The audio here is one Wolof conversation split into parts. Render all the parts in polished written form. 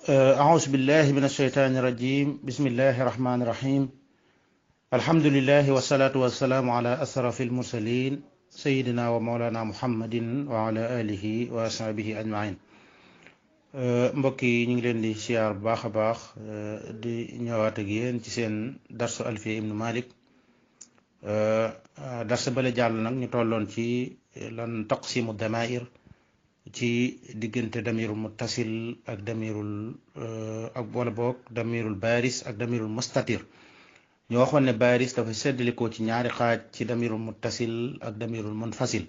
أعوذ بالله من الشيطان الرجيم بسم الله الرحمن الرحيم الحمد لله والصلاة والسلام على أشرف المرسلين سيدنا ومولانا محمد وعلى آله وصحبه أجمعين mbokk yi ñu ngi leen di siyaar bu baax a baax di ñëwaat ak yéen ci seen darsu Alfiya ibnu Malik darsu bale jàll nag ñu tolloon ci lan taqsimu damair ci diggante damirul muttasil ak damirul ak wala boog damirul baris ak damirul mustatir ñu waxoon ne baris dafa seddalikoo ci ñaari xaaj ci damirul muttasil ak damirul munfasil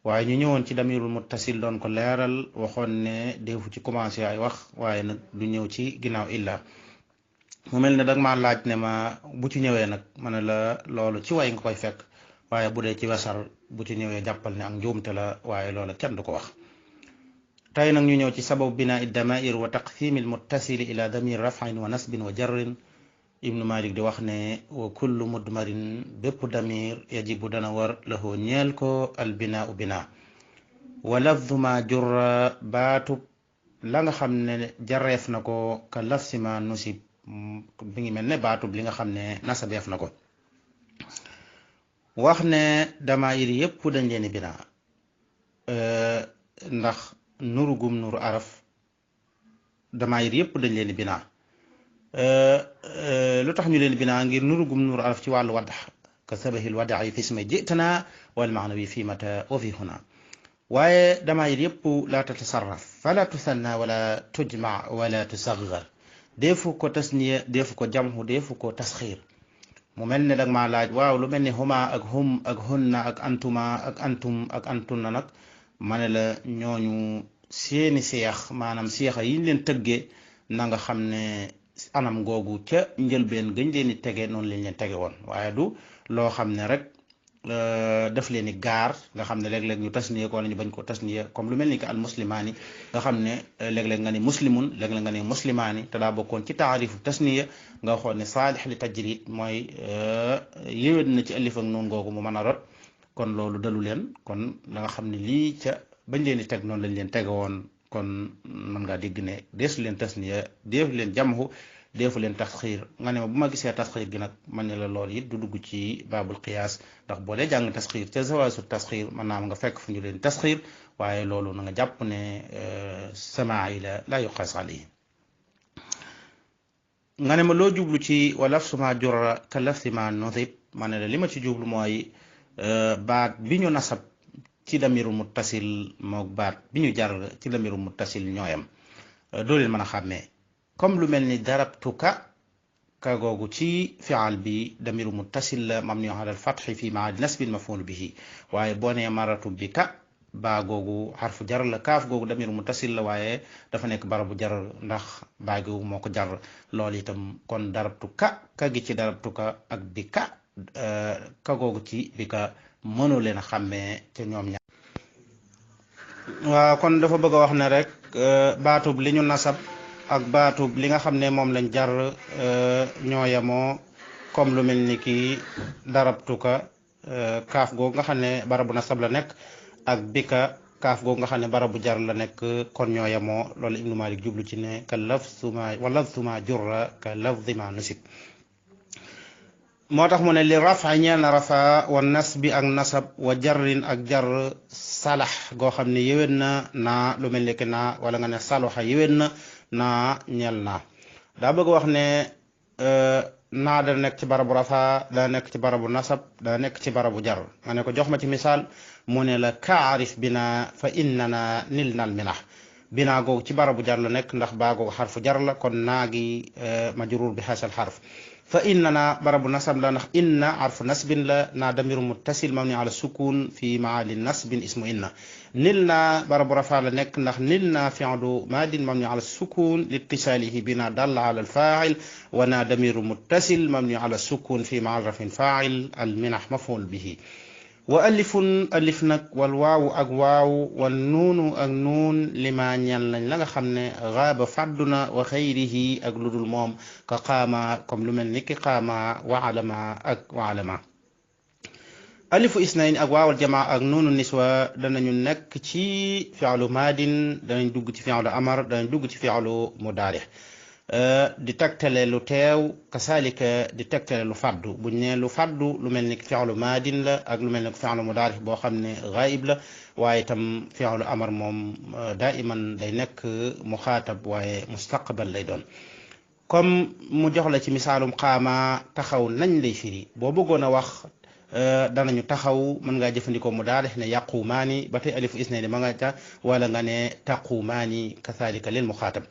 waaye ñu ñëwoon ci damirul muttasil doon ko leeral waxoon ne defu ci commencé ay wax waaye nag du ñëw ci ginnaaw illa mu mel ne dag ma laaj ne ma bu ci ñëwee nag ma ne la loolu ci way nga koy fekk waaye bu dee ci wasar bu ci ñëwee jàppal ne ak njuumte la waaye loola kenn du ko wax tey nag ñu ñëw ci sababu binaa damair wa taqsimi al muttasili ila damir rafin wa nasbin wa jarrin ibnu malik di wax ne wa kullu mudmarin bépp damir yajibu dana war lahu ñeel ko al binaa binaa wa lafdu ma jurra baatub la nga xam ne jareef na ko ka lafsi ma nusib bi ngi mel ne baatub li nga xam ne nasabeef na ko wax ne damair yépp dañ leen binaa ndax nuru gum nuru araf damair yépp dañ leen binaa lu tax ñu leen binaa ngir nuru gum nuru araf ci wàllu wadax ka sabahil wada'i fi ismi jitana wal maanawi fi mata wa fi huna waaye damair yépp la tatasarraf fala tusanna wala tujma wala tusaghar defu ko tasniya defu ko jamhu defu ko tasxir mu mel ne dag maa laaj waaw lu mel ne huma ak hum ak hunna ak antuma ak antum ak antunna nag ma ne la ñooñu seeni seex maanaam seexa yi ñu leen tëggee na nga xam ne anam googu ca njëlbeen gëñ leen di tege noonu lañ leen tege woon waaye du loo xam ne rek daf leen di gaar nga xam ne léeg-léeg ñu tasniya ko wala ñu bañ ko tasniya comme lu mel ni que al muslimaani nga xam ne léeg-léeg nga ne muslimun léeg-léeg nga ne muslimaani te daa bokkoon ci taarifu tasniya nga xool ne saalix li tajrid mooy yéwét na ci alif ak noonu googu mu mën a rot kon loolu dalu leen kon da nga xam ne lii ca bañ leen di teg noonu lañ leen tege woon kon mën ngaa dégg ne deesu leen tasniya deefu leen jamhu deefu leen tasxiir nga ne ma bu ma gisee tasxiir gi nag man ne la loolu it du dugg ci baabul qiyaas ndax boo dee jàng tasxiir ca zawaasu tasxiir mën naa nga fekk fu ñu leen tasxiir waaye loolu na nga jàpp ne samaa yi la yuqaas alayhi nga ne ma loo jublu ci wa lafsu ma jurra ka lafsi ma nusib ma ne la li ma ci jublu mooy baat bi ñu nasab ci damirul muttasil mook baat bi ñu jar ci damirul muttasil ñooyam doo leen mën a xàmmee comme lu mel ni darabtuka ka googu ci fi'al bi damirul muttasil la mamnu ala al-fathi fi ma'al nasbin maf'ul bihi waaye boo nee maratu bi ka baa googu xarfu jar la kaaf googu damirul muttasil la waaye dafa nekk barabu jar ndax baa googu moo ko jar loolu itam kon darabtuka ka gi ci darabtuka ak bi ka googu ci bi ka mënoo leen a xàmmee ca ñoom ñaar waaw kon dafa bëgg a wax ne rek baatub li ñu nasab ak baatub li nga xam ne moom lañ jar ñooyamoo comme lu mel ni ki darabtuka kaaf googu nga xam ne barabu nasab la nekk ak bika kaaf googu nga xam ne barabu jar la nekk kon ñooyamoo loolu Ibnu Malik jublu ci ne ka lafzuma wa lafzuma jurra ka lafzima nusib moo tax mu ne li rafa ñeel na rafa wa nasbi ak nasab wa jarrin ak jar salax goo xam ne yéwén na naa lu mel ni que naa wala nga ne saloxa yéwén na naa ñeel naa daa bëgg wax ne naa dana nekk ci barabu rafa dana nekk ci barabu nasab dana nekk ci barabu jar nga ne ko jox ma ci misaal mu ne la kaarif bina fa innana nil nal minax binaa googu ci barabu jar la nekk ndax baa googu xarfu jar la kon naa gi majruur bi xaasal xarf fa innana barabu nasab la ndax inna arfu nasbin la naa damiru muttasil mabni ala sukun fi maali nasbin ismu inna nil na barabu rafa la nekk ndax nil na fi'lu madin mabni ala sukun litisalihi bina dalla ala alfa'il wa na damiru muttasil mabni ala sukun fi maal rafin fa'il al minah maf'ul bihi wa alifun alif nag wal waawu ak waaw wal nuunu ak nuun lima ñal nañ la nga xam ne gaaba fàdduna wa xayrihi ak lu dul moom ka qaama comme lu mel ni ki qaama wa alama ak wa alama alifu isnayn ak waawal jamaa ak nuunu niswa danañu nekk ci fi'lu maadin, danañ dugg ci fi'lu amar, danañ dugg ci fi'lu mudaari di tegtale lu teew, kasaalika di tegtale lu faddu. buñ ne lu faddu lu mel ni fi'lu maadin la ak lu mel ni fi'lu mudaari boo xam ne gaayib la, waaye itam fi'lu amar moom daiman day nekk muxaatab waaye mustaqbal lay doon. comme mu jox la ci misaalum qaama, taxaw nañ lay firi. boo bëggoon a wax danañu taxaw, mën ngaa jëfandikoo mudaari ne yaqumaani, ba tey alifu isnayni ma nga ca, wala nga ne taqumaani kasaalika lil muxaatab.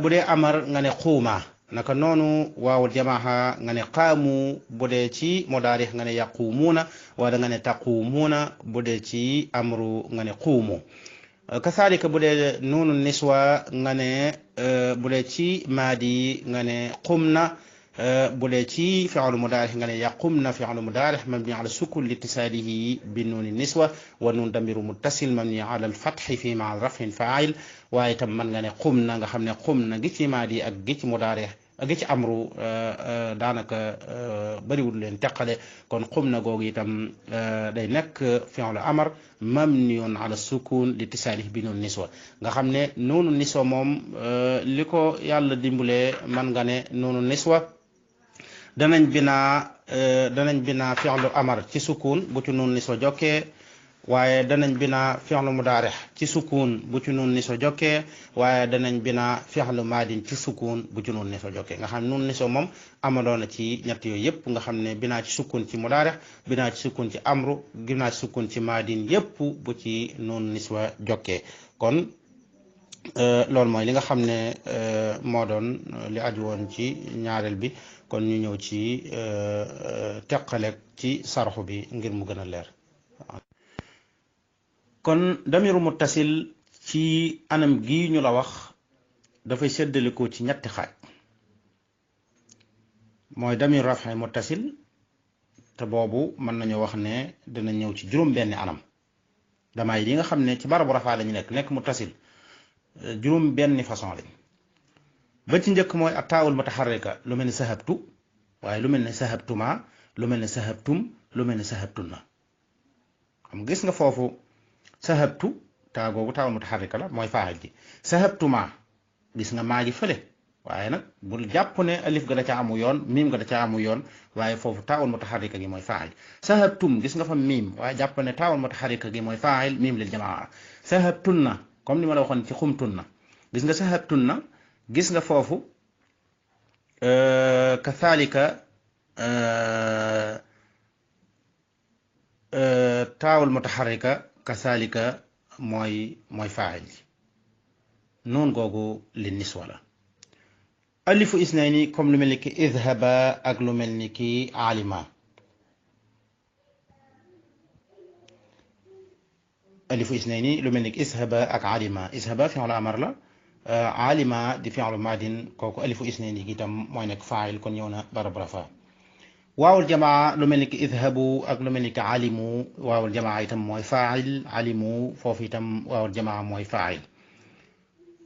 bu dee amar nga ne xuuma, naka noonu waawul jamaaha nga ne qaamu. bu dee ci mudaari nga ne yaquumuuna, wala nga ne taquumuuna. bu dee ci amru nga ne quumu. kasaalika bu dee nuunu niswa nga ne bu dee ci maadi nga ne qumna. bu dee ci fi'lu mudaari nga ne yaqumna fi'lu mudaari mabni ala sukun litisalihi bi nuuni niswa, wa nuun damiru muttasil mabni ala alfatxi fi maa rafin faa'il. waaye itam mën nga ne qumna, nga xam ne qumna gi ci maadi ak gi ci mudaari ak gi ci amru daanaka bëriwul leen teqale. kon qumna googu itam day nekk fi'lu amar mabniyun ala sukun litisalihi bi nuuni niswa, nga xam ne nuunu niswa moom li ko yàlla dimbalee mën nga ne nuunu niswa danañ binaa fi'lu amar ci sukun bu ci nuun niswa jokkee, waaye danañ binaa fi'lu mudaari ci sukun bu ci nuun niswa jokkee, waaye danañ binaa fi'lu maadin ci sukun bu ci nuun niswa jokkee. nga xam ne nuun niswa moom amaloon na ci ñett yooyu yëpp, nga xam ne binaa ci sukun ci mudaari, binaa ci sukun ci amru, binaa ci sukun ci maadin yëpp bu ci nuun niswa jokkee. kon loolu mooy li nga xam ne moo doon li aju woon ci ñaareel bi. kon ñu ñëw ci teqaleeg ci sarxu bi ngir mu gën a leer. kon damiru muttasil ci anam gi ñu la wax dafay séddaliko ci ñetti xaaj. mooy damir raf'i muttasil, te boobu mën nañu wax ne dina ñëw ci juróom benni anam. damay yi nga xam ne ci barabu rafaa lañu nekk muttasil, juróom benni façon lañ. ba ci njëkk mooy ak taawul mutaharrika, lu mel ni sahabtu, waaye lu mel ne sahabtuma, lu mel ne sahabtum, lu mel ne sahabtunna. xam gis nga foofu sahabtu taa googu taawul mutaharrika la, mooy faa'il ji. sahabtuma gis nga maa ji fële, waaye nag bul jàpp ne alif ga da ca amu yoon, miim ga da ca amu yoon, waaye foofu taawul mutaharrika gi mooy faa'il. sahabtum gis nga fa miim, waaye jàpp ne taawul mutaharrika gi mooy faa'il, miim lil jamaa. sahabtunna comme ni ma la waxoon ci xumtunna, gis nga sahabtunna gis nga foofu kathalika taawul mutaharrika kathalika mooy faa'il ji. noon googu li niswa la. alifu isnayni comme lu mel ni ki idhaba ak lu mel ni ki alima. alifu isnayni lu mel ni ki idhaba ak alima. idhaba fi'lu amar la, alima di fi'lu maadin, kooku alifu isnayni gi itam mooy nekk faa'il, kon ñëw na barab rafa. waawul jamaa lu mel ni ki idhabu ak lu mel ni ki alimu, waawul jamaa itam mooy faa'il, alimu foofu itam waawul jamaa mooy faa'il.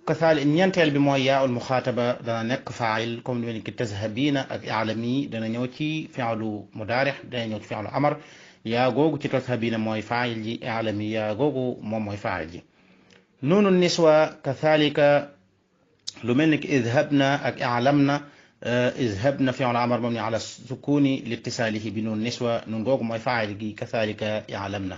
kasaali ñeenteel bi mooy yaa'ul muxaataba dana nekk faa'il, comme lu mel ni ki tazhabiina ak i'lami dana ñëw ci fi'lu mudaari, dana ñëw ci fi'lu amar. yaa googu ci tazhabiina mooy faa'il ji, i'lami yaa googu moom mooy faa'il ji. nuunu niswa kathalika lu mel ni ki idhabna ak i'lamna. idhabna fi'lu amar mabni ala sukuni litisalihi bi nuun niswa, nuun googu mooy faa'il gi, kathalika i'lamna.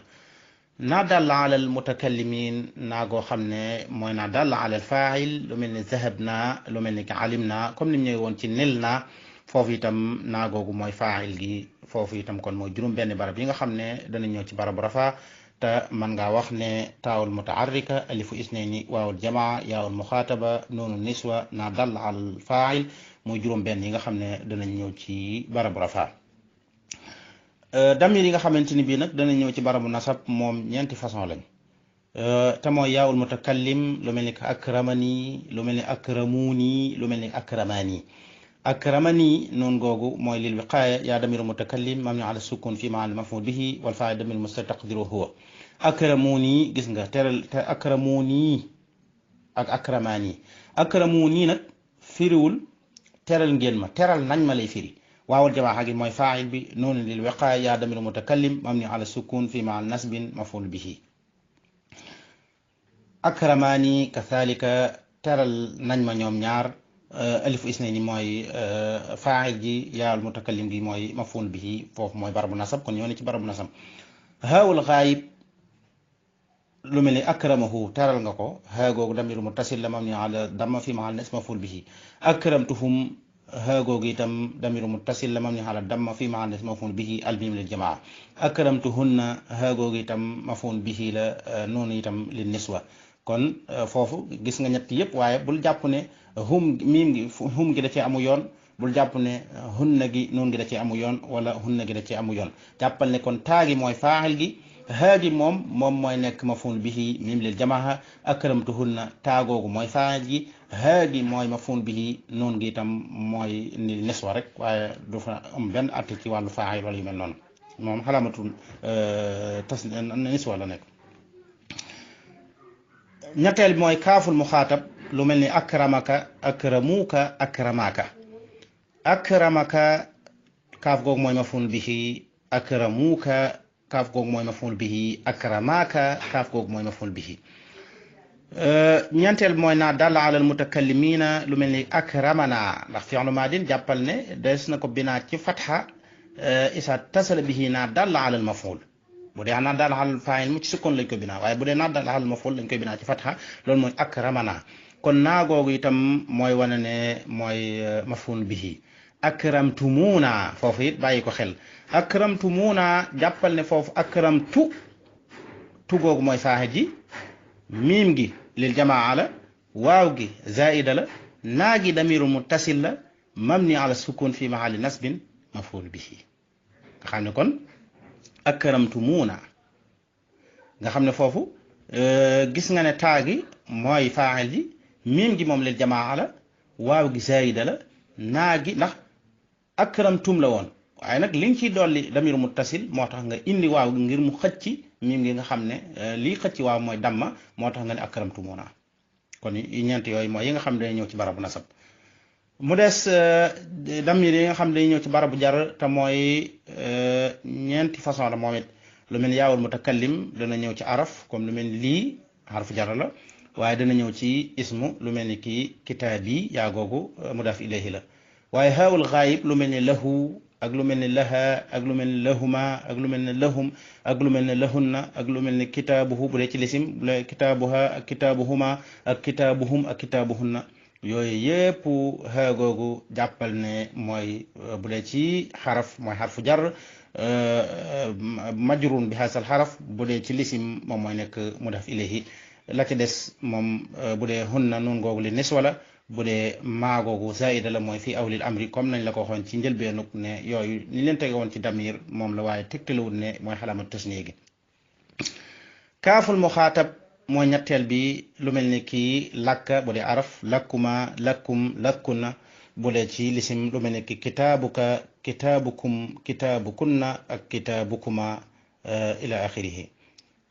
naa dalla ala al mutakallimin, naa goo xam ne mooy naa dalla ala al faa'il, lu mel ni dhahabna, lu mel ni ki alimna, comme ni mu ñëwee woon ci nilna. foofu itam naa googu mooy faa'il gi. foofu itam kon mooy juróom benn barab yi nga xam ne dana ñëw ci barabu rafa, te man ngaa wax ne taawul mutaharrika, alifu isnayni, waawul jamaa, yaawul muxaataba, nuunu niswa, naa dalla ala al faa'il, muy juróom benn yi nga xam ne danañ ñëw ci barabu rafa. damir yi nga xamante ni bii nag danañ ñëw ci barabu nasab moom ñeenti façon lañ. te mooy yaawul mutakallim, lu mel ni akramani, lu mel ni akramuni, lu mel ni akramani. akramani noon googu mooy lil wiqaaya, yaa damiru mutakallim mabni ala sukun fi maal maf'ul bihi wal faa'il damir mustatir taqdiruhu huwa. akramuni gis nga teral te akramuni ak akramani. akramuni nag firiwul teral ngeen ma, teral nañ ma lay firi, waawul jamaa gi mooy faa'il bi noonu lil wiqaaya yaa damiru mutakallim mabni ala sukun fi maal nasbin maf'ul bihi akramaani kathalika teral nañ ma ñoom ñaar alifu isnayni mooy faa'il ji yaal mutakallim gi mooy maf'ul bihi foofu mooy barabu nasab kon ñoo ne ci barabu nasab haawul ghaayib lu mel ni akramahu teral nga ko haa googu damiru muttasil la mabni ala damma fi maal nasb maf'ul bihi akramtuhum haa googu itam damiru muttasil la mabni ala damma fi maal nasb maf'ul bihi al mim lil jamaa akramtuhunna haa googu itam maf'ul bihi la noonu itam lin niswa kon foofu gis nga ñett yëpp waaye bul jàpp ne miim gi hum gi da cee amu yoon bul jàpp ne hunna gi noonu gi da cee amu yoon wala hunna gi da cee amu yoon jàppal ne kon taagi mooy faa'il gi haa gi moom mooy nekk maf'ul bihi mim lil jamaa akramtuhunna taagoogu mooy faa'il gi haa gi mooy maf'ul bihi noonu gi itam mooy ni niswa rek waaye du fa am benn atte ci wàllu faa'il wala yu mel noonu moom xalaamatul niswa la nekk. ñetteel mooy kaaful muxaatab lu mel ni akramaka akramuka akramaka akramaka kaaf googu mooy maf'ul bihi akramuka kaaf googu mooy maf'ul bihi akramaka kaaf googu mooy maf'ul bihi ñeenteel mooy naa dalla ala al mutakallimina lu mel ni akramana ndax fi'lu maadin jàppal ne des na ko binaa ci fatxa isa tasala bihi naa dalla ala al maf'ul bu dee naa dalla ala al fa'il mu ci sukkoon lañ koy binaa waaye bu dee naa dalla ala al maf'ul lañ koy binaa ci fatxa loolu mooy akramana kon naa googu itam mooy wane ne mooy maf'ul bihi akramtumuna foofu it bàyyi ko xel akramtumuna jàppal ne foofu akramtu tu googu mooy faa'il ji miim gi lil jamaa la waaw gi zaida la naa gi damiru muttasil la mabni ala sukun fi mahalli nasbin maf'ul bihi nga xam ne kon akramtumuna nga xam ne foofu gis nga ne taa gi mooy faa'il ji miim gi moom lil jamaa la waaw gi zaida la naa gi ndax akramtum la woon waaye nag li nga ciy dolli damiru muttasil moo tax nga indi waaw ngir mu xëcc miim gi nga xam ne lii xëcc waaw mooy damma moo tax nga ne akramtumuna kon ñeent yooyu mooy yi nga xam ne dañuy ñëw ci barabu nasab mu des damir yi nga xam ne dañuy ñëw ci barabu jar te mooy ñeenti façon la moom it lu mel ni yaawul mutakallim dana ñëw ci araf comme lu mel ni lii xarfu jar la waaye dana ñëw ci ismu lu mel ni kii kitaabi yaa googu mudaaf ilayhi la waaye haawul gaayib lu mel ni lahu ak lu mel ni laha ak lu mel ni lahuma ak lu mel ni lahum ak lu mel ni lahunna ak lu mel ni kitaabuhu bu dee ci lisim bu dee kitaabuha ak kitaabuhuma ak kitaabuhum ak kitaabuhunna yooyu yépp haa googu jàppal ne mooy bu dee ci xaraf mooy xarfu jar majrun bi haasal xaraf bu dee ci lisim moom mooy nekk mudaaf ilayhi la ca des moom bu dee hunna nun googu li niswa la bu dee maa googu zaida la mooy fii awlil amri comme nañ la ko waxoon ci njëlbeenug ne yooyu ni leen tege woon ci damir moom la waaye tegtalewul ne mooy xalaama tasniya gi kaaful muxaatab mooy ñetteel bi lu mel ni kii lakka bu dee araf lakkuma lakkum lakkuna bu dee ci lisim lu mel ni ki kitaabuka kitaabukum kitaabukunna ak kitaabukuma ila axirihi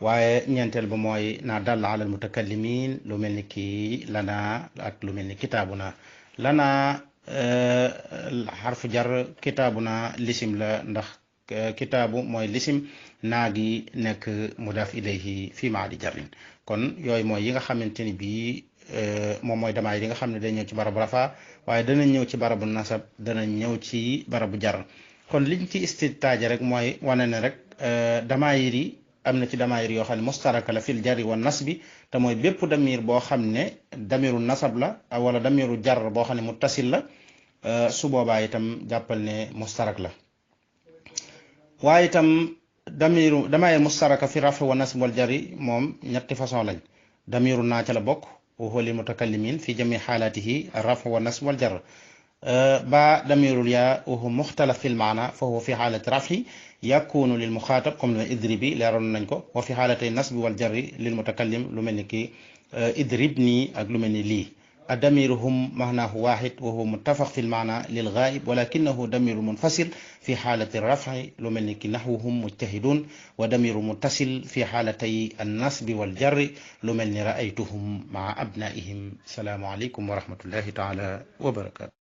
waaye ñeenteel ba mooy naa dalla ala al mutakallimin lu mel ni kii lana ak lu mel ni kitaabuna lana xarfu jar kitaabuna lisim la ndax kitaabu mooy lisim naa gi nekk mudaaf ilayhi fi maadi jarrin kon yooyu mooy yi nga xamante ni bii moom mooy damaay yi nga xam ne day ñëw ci barabu rafa waaye dana ñëw ci barabu nasab dana ñëw ci barabu jar kon liñ ci istitaaja rek mooy wane ne rek damaayir yi am na ci damaayir yoo xam ne mustaraka la fil jarri wa nasbi te mooy bépp damir boo xam ne damiru nasab la wala damiru jar boo xam ne muttasil la su boobaa itam jàppal ne mustarak la waaye itam damaayir mustaraka fi rafi wa nasb wal jarri moom ñetti façon lañ damiru naa ca la bokk wa huwa lil mutakallimin fi jami xaalatihi raf wa nasb wal jar ba damirul yaa wa huwa muxtalaf fil maana fa huwa fi xaalati rafi yakunu lil muxaatab comme ne idribi leeroon nañ ko wa fi xaalatay nasbi wal jarri lil mutakallim lu mel ni ki idribni ak lu mel ni lii الدمير هم معناه واحد وهو متفق في المعنى للغائب ولكنه دمير منفصل في حالة الرفع لملك نحوهم مجتهدون ودمير متصل في حالتي النصب والجر لمن رأيتهم مع أبنائهم. السلام عليكم ورحمة الله تعالى وبركاته.